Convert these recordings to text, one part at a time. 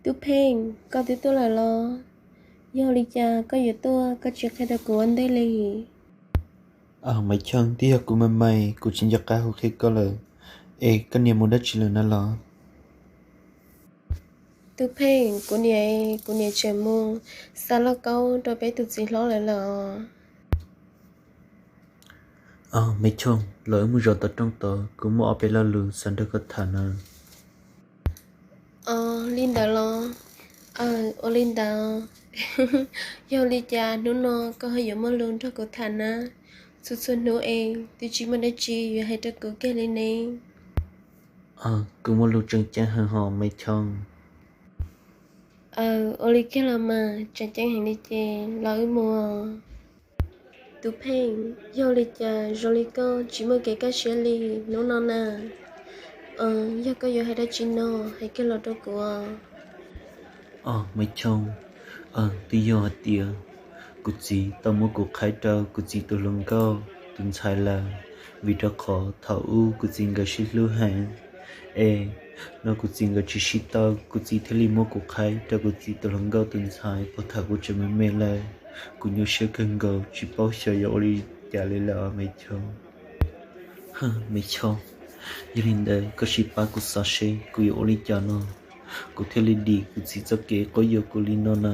Tub Pheej, koj twb tuaj lawm los? Yog li cas koj yuav tuaj koj tsis qhia rau kuv ua ntej li? Maiv Choo, twb yog kuv me me, kuv tsis nco qab hu qhia koj lawm. Es koj niam mus dab tsi lawm na los? Tub Pheej, kuv niam, kuv niam tseem mus xa lauj kaub rau peb tus txiv hlob lawv lawm os. Maiv Choo, los wb mus zaum tom rooj tod, kuv muaj ob peb lo lus xav nrog koj tham na. Os, li ntawd los? Aws, ua li ntawd. Yog li cas hnub no koj ho yuav muaj lus nrog kuv tham na? Txhua txhua hnub es twb tsis muaj dab tsi yuav hais rau kuv kiag li ne. Kuv muaj lus tseem ceeb heev hos Maiv Choo. Aws, ua li kiag los mas, tseem ceeb heev li ces los wb mus. Tub Pheej, yog li cas zoo li koj tsis muaj kev kaj siab li hnub no na? Yog koj yuav hais dab tsi no, hais kiag los rau kuv. Os Maiv Choo, twb yog hais tias kuv txiv tau muab kuv qhaib rau kuv txiv tus hluas nkauj tus ntxhais lawm, vim rau qhov thaum ub kuv txiv nkawd sib hlub heev, es no kuv txiv nkawd tsis sib tau, kuv txiv thiaj li muab kuv qhaib rau kuv txiv tus hluas nkauj tus ntxhais puag thaum kuv tseem me me lawm. Kuv nyuaj siab kawg nkaus tsis paub xyov yuav ua li cas li lawm os Maiv Choo. Maiv Choo, yog li ntawd koj sim pab kuv xav seb kuv yuav ua li cas no, kuv thiaj li dim kuv txiv txoj kev quab yuam kuv li no na,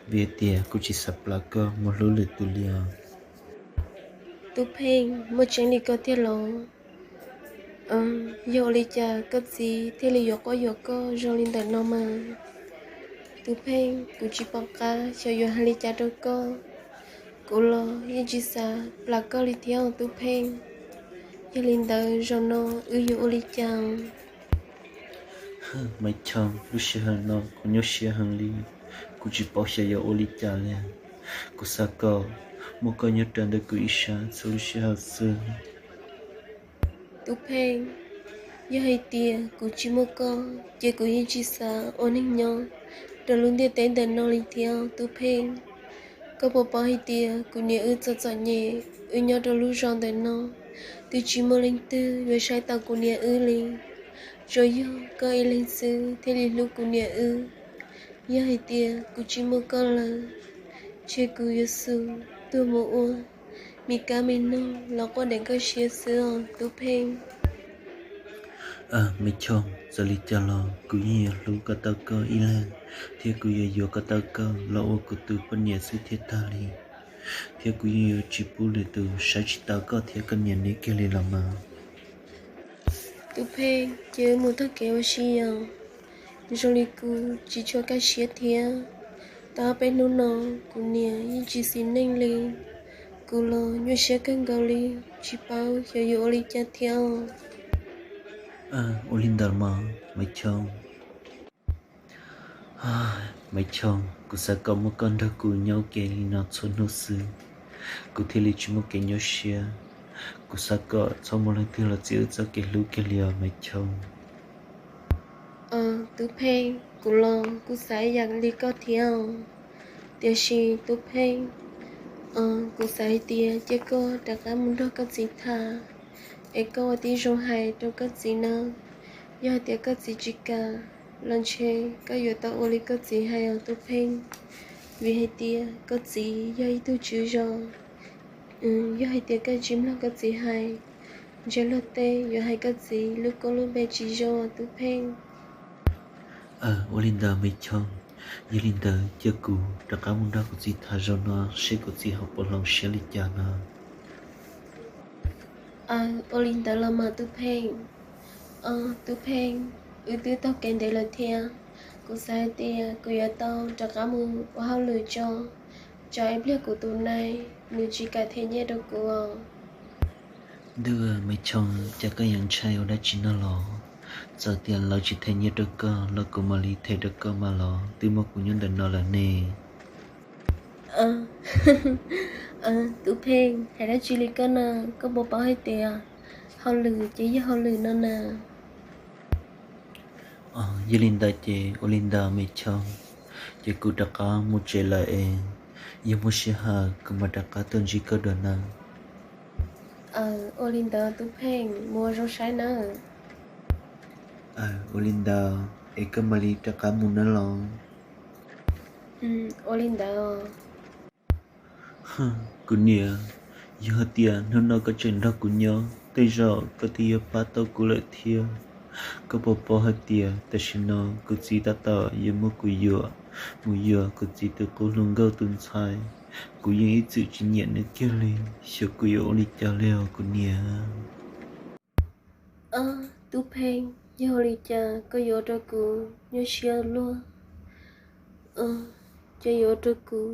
vim hais tias kuv tsis xav plam koj mus hlub lwm tus li os. Tub Pheej, muaj tseeb li koj tiag los? Yog ua li cas koj txiv thiaj li yuav quab yuam koj zoo li ntawm no mas? Tub Pheej, kuv tsis pom qab xyov yuav hais li cas rau koj. Kuv los yeej tsis xav plam koj li thiab os Tub Pheej. Yog li ntawd zaum no wb yuav ua li cas? Maiv Choo, lub sij hawm no kuv nyuaj siab heev li, kuv tsis paub xyov yuav ua li cas li. Kuv xav kom muaj koj nyob rau ntawm kuv ib sab txhua lub sij hawm xwb. Tub Pheej, yog hais tias kuv tsis muaj koj ces kuv yeej tsis xav ua neeg nyob rau lub ntiaj teb ntawm no li thiab Tub Pheej. Koj puas paub hais tias kuv niam wb txom txom nyem, wb nyob rau lub zos ntawm no twb tsis muaj leej twg yuav saib taus kuv niam wb li. Tsuas yog koj ib leeg xwb thiaj li hlub kuv niam wb. Yog hais tias kuv tsis muaj koj lawm, ces kuv yuav xub tuag mus ua me kab me noog los quaj deev koj siab xwb os Tub Pheej. Maiv Choo, txawm li cas los kuv yeej yuav hlub kom tau koj ib leeg, thiab kuv yuav yuav kom tau koj los ua kuv tus poj niam xwb thiaj tag li, thiab kuv yeej yuav tsis pub lwm tus saib tsis taus koj thiab koj niam neb kiag li los mas. Tub Pheej, ces wb mus taug kev ua si os. Zoo li kuv tsis tshua kaj siab thiab. Tau ob peb hnub no kuv niam yeej tsis xis neej li. Kuv los nyuaj siab kawg nkaus li, tsis paub xyov yuav ua li cas thiab. Ua li ntawd mas Maiv Choo. Maiv Choo, kuv xav kom muaj koj nrog kuv nyob ua ke li no txhua hnub xwb, kuv thiaj li tsis muaj kev nyuaj siab. Kuv xav kom txhob muaj leej twg los txia wb txoj kev hlub kiag li os Maiv Choo. Tub Pheej, kuv los kuv xav ib yam li koj thiab. Tiam sis Tub Pheej, kuv xav hais tias cia koj rov qab mus nrog koj txiv tham, es koj ua tib zoo hais rau koj txiv nawb. Yog hais tias koj txiv tsis kam los ntshe koj yuav tau ua li koj txiv hais os Tub Pheej. Vim hais tias koj txiv yog ib tug tswv zos. Yog hais tias koj tsis mloog koj txiv hais, ntshe luag tej yuav hais koj txiv lub koob lub npe tsis zoo os Tub Pheej. Ua li ntawd Maiv Choo, yog li ntawd cia kuv rov qab mus nrog kuv txiv tham zaum no seb kuv txiv ho puas hloov siab li cas no. Ua li ntawd los mas Tub Pheej. Tub Pheej, wb twb taug kev ntev lawm thiab. Kuv xav hais tias kuv yuav tau rov qab mus ua hauj lwm tso, tsam ib pliag kuv tus nai nws tsis kam them nyiaj rau kuv os. Ntuj, Maiv Choo, cas koj yuav ntshai ua dab tsi no los? Txawm tias lawv tsis them nyiaj rau koj los kuv mam li them rau koj mas los, twb muaj kuv nyob ntawm no lawm ne. Tub Pheej, hais dab tsi li koj na, koj puas paub hais tias hauj lwm ces yog hauj lwm no na. Yog li ntawd ces ua li ntawd Maiv Choo, ces kuv rov qab mus tsev lawm es, yog muaj sij hawm kuv mam rov qab tuaj ntsib koj dua na. Ua li ntawd Tub Pheej, mus ua zoo saib nawb. Ua li ntawd. es koj mam li rov qab mus nawb los. Ua li ntawd. Kuv niam, yog hais tias hnub no koj tseem nrog kuv nyob, tej zaum koj twb yuav pab tau kuv lawm thiab. Koj puas paub hais tias tam sim no kuv txiv tab tom yuav muab kuv yuam mus yuav kuv txiv tus qub hluas nkauj tus ntxhais. Kuv yeej ib txwm tsis nyiam nws kiag li, xyov kuv yuav ua li cas li os kuv niam. Tub Pheej, yog ua li cas koj yuav ua rau kuv nyuaj siab luaj? Ces yuav ua rau kuv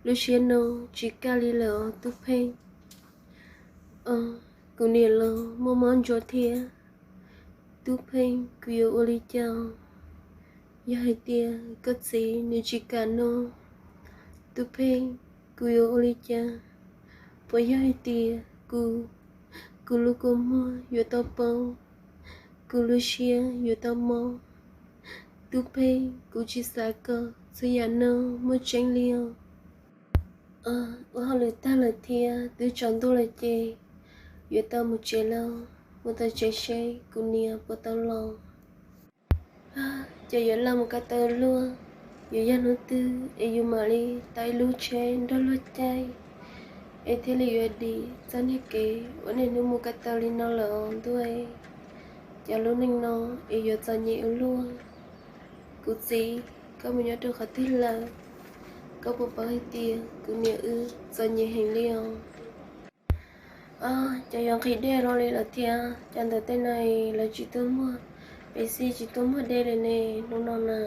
lub siab no tsis kaj li lawm os Tub Pheej. Kuv niam los muaj mob ntsuag thiab. Tub Pheej, kuv yuav ua li cas yog hais tias koj txiv nws tsis kam no? Tub Pheej, kuv yuav ua li cas? Puas yog hais tias kuv, kuv lub kua muag yuav tau poob, kuv lub siab yuav tau mob? Tub Pheej, kuv tsis xav kom txhua yam no muaj tseeb li os. Ua hauj lwm tag lawm thiab twb tsaus ntuj lawm ces yuav tau mus tsev lawm, mus tau tsev seb kuv niam puas tau los. Ces yuav laj mus ko taw luaj, yuav yog hnub twg es yus mam li tau ib lub tsheb nrog luag caij, es thiaj li yuav dim txoj niag kev ua niaj hnub mus ko taw li no lawm os ntuj. Cov lub neej no es yuav txom nyem ua luaj. Kuv txiv, koj mus nyob rau qhov twg lawm? Koj puas paub hais tias kuv niam wb txom nyem heev li os? Cov yuav nqhis dej los li lawm thiab, cas ntawm tej no lawv tsis tuaj muag, pem xij tsis tuaj muag dej li ne hnub no na.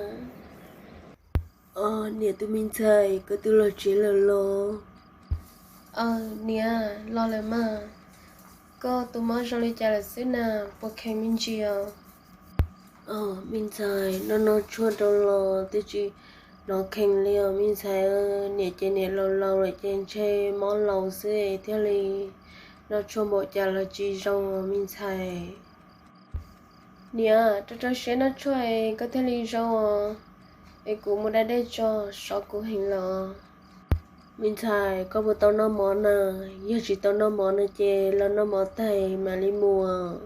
Niam, tus me ntxhais, koj twb los tsev lawm los? Niam, los lawm mas. Koj tus mob zoo li cas lawm xwb na, puas kheev me ntsis os? Me ntxhais, noj noj tshuaj rau los twb tsis hnov kheev li os me ntxhais. Niam ces niam laus laus lawm ces ntshe mob laus xwb thiaj li noj tshuaj npaum cas los tsis zoo os me ntxhais. Niam, rau rau siab noj tshuaj es koj thiaj li zoo os, es kuv mus da dej tso, sov kuv heev lawm. Me ntxhais, koj puas tau noj mov na? Yog tsis tau noj mov no ces los noj mov tag mam li mus.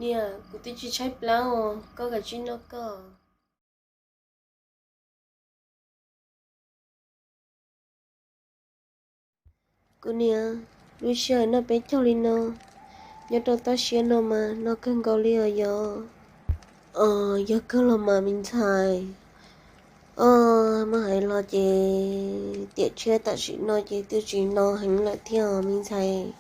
Niam, kuv twb tsis tshaib plab os, koj kav tsij noj koj. Kuv niam, lub sij hawm noj peb caug li no nyob rau toj siab no mas no kawg nkaus li os yog. Yog kawg los mas me ntxhais. Muab hais los ces tiam tshiab tam sim no ces twb tsis no heev lawm thiab os me ntxhais.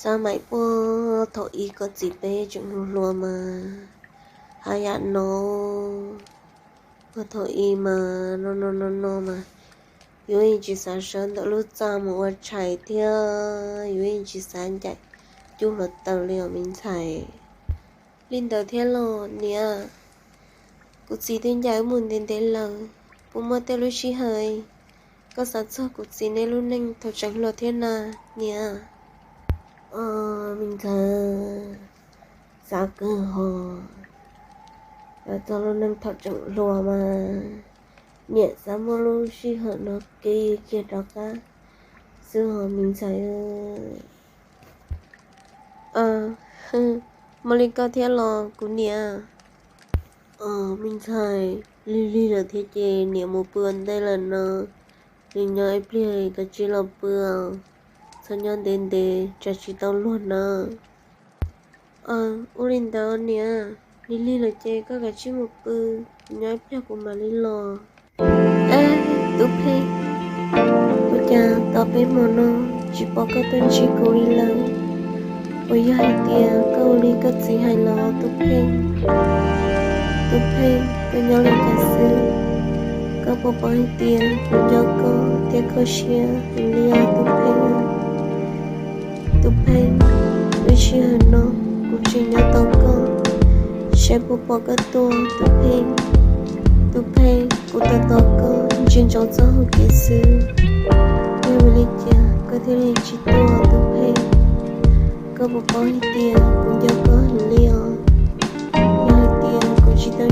Xav mas puag thaum ub koj txiv peb tseem hluas hluas mas haj yam no. Puag thaum ub mas no no no no mas yus yeej tsis xav sawv ntawm lub txaj mus ua tshais thiab yus yeej tsis xav ncaim cub hluav taws li os me ntxhais. Li ntawd thiab los niam, kuv txiv twb ncaim wb mus ntev ntev lawm, puas muaj tej lub sij hawm koj xav txog kuv txiv nej lub neej thaum tseem hluas thiab na niam? Me ntxhais, xav kawg hos. Xav txog lub neej thaum tseem hluas mas niam xav muaj lub sij hawm no kev kiag rov qab xwb hos me ntxhais. Muaj li koj thiab los kuv niam? Me ntxhais, lig lig lawm thiab ces niam mus pw ua ntej lawm no. Lig nyob ib pliag kav tsij los pw, txhob nyob ntev ntev tsam tsis tau luag na. Ua li ntawd niam, lig lig lawm ces koj kav tsij mus pw, kuv nyob ib pliag kuv mam li los. Tub Pheej, ua cas tau peb hmo no tsis pom koj tuaj ntsib kuv li lawm? Puas yog hais tias koj ua li koj txiv hais los Tub Pheej? Tub Pheej, koj nyob li cas xwb? Koj puas paub hais tias kuv nco koj thiab kho siab heev li os Tub Pheej. Tub Pheej, lub sij hawm no kuv tseem nyob tos koj, saib puas pom koj tuaj Tub Pheej. Tub Pheej, kuv tos tos koj ntsia ntsoov txoj hau kev xwb, yog vim li cas koj thiaj li tsis tuaj Tub Pheej? Koj puas paub hais tias kuv nco koj heev li os? Yog hais tias kuv tsis tau